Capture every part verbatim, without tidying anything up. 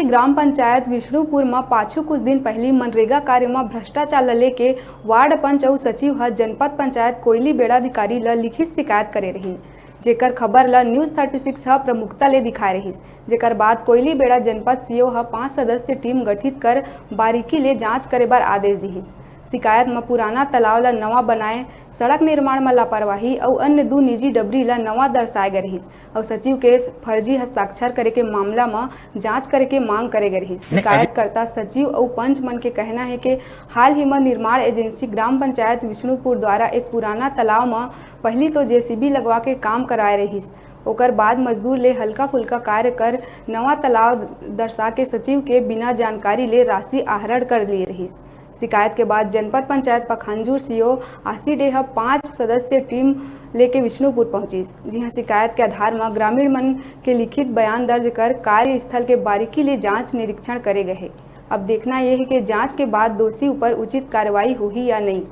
ग्राम पंचायत विष्णुपुर म पाछू कुछ दिन पहिली मनरेगा कार्य म भ्रष्टाचार ल लेके वार्ड पंच अउ सचिव ह जनपद पंचायत कोयलीबेड़ा अधिकारी ल लिखित शिकायत करे रहिन, जेकर खबर ल News Thirty Six ह प्रमुखता ले दिखाए रहिस। जेकर बाद कोयलीबेड़ा जनपद सीओ ह पांच सदस्य टीम गठित कर बारीकी ले जांच करे बर आदेश दिहिस। शिकायत म पुराना तालाब ल नवा बनाए, सड़क निर्माण म लापरवाही अउ अन्य दू निजी डबरी ल नवा दर्शाए गे रहिस। अउ सचिव के फर्जी हस्ताक्षर करे के मामला म जांच करे के मांग करे गे रहिस। नहीं, अभी शिकायतकर्ता सचिव अउ पंच मन के कहना हे कि हाल ही म निर्माण एजेंसी ग्राम पंचायत विष्णुपुर द्वारा एक पुराना तालाब म पहिली तो जेसीबी लगवा के काम कराए रहिस, ओकर बाद मजदूर ले हल्का फुल्का कार्य कर नवा तालाब दर्शा के सचिव के बिना जानकारी ले राशि आहरण कर लिए रहिस। शिकायत के बाद जनपद पंचायत पखांजूर सीओ आशी डे ह पांच सदस्य टीम लेके विष्णुपुर पहुंचिस, जिहां शिकायत के आधार म ग्रामीण मन के लिखित बयान दर्ज कर कार्यस्थल के बारीकी ले जांच निरीक्षण करे गए हे। अब देखना ये हे कि जांच के बाद दोषी ऊपर उचित कार्रवाई होही या नहीं।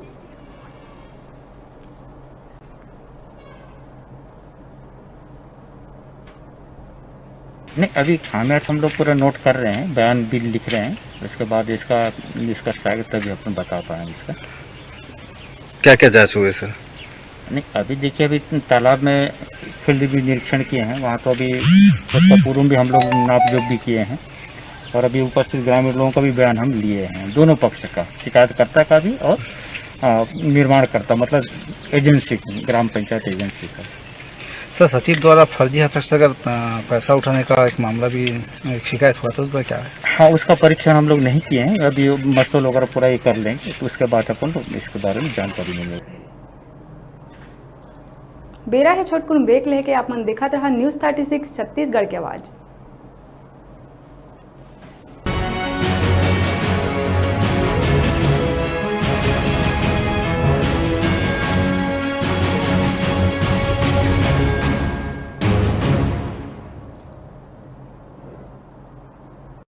नहीं, अभी खामियां तो हम लोग पूरा नोट कर रहे हैं, बयान भी लिख रहे हैं, उसके बाद इसका निष्कर्ष आएगा तभी अपन बता पाएंगे इसका। क्या क्या जांच हुए सर? नहीं, अभी देखिए, अभी तालाब में फील्ड भी निरीक्षण किए हैं, वहाँ तो अभी उसका पूर्व भी हम लोग नाप जोख भी किए हैं और अभी उपस्थित ग्रामीण लोगों का भी बयान हम लिए हैं, दोनों पक्ष का, शिकायतकर्ता का भी और आ, निर्माणकर्ता, मतलब एजेंसी, ग्राम पंचायत एजेंसी का। सर, सचिव द्वारा फर्जी हस्ताक्षर कर पैसा उठाने का एक मामला भी, एक शिकायत हुआ था, उस पर क्या है? हाँ, उसका परीक्षण हम लोग नहीं किए हैं, अभी मस्तूल वगैरह पूरा ये कर लेंगे, उसके बाद अपन लोग इसके बारे में जानकारी मिलेगी। बेरा हे छोटकुन ब्रेक लेके, आप मन देखत रहा News Thirty Six छत्तीसगढ़ के आवाज।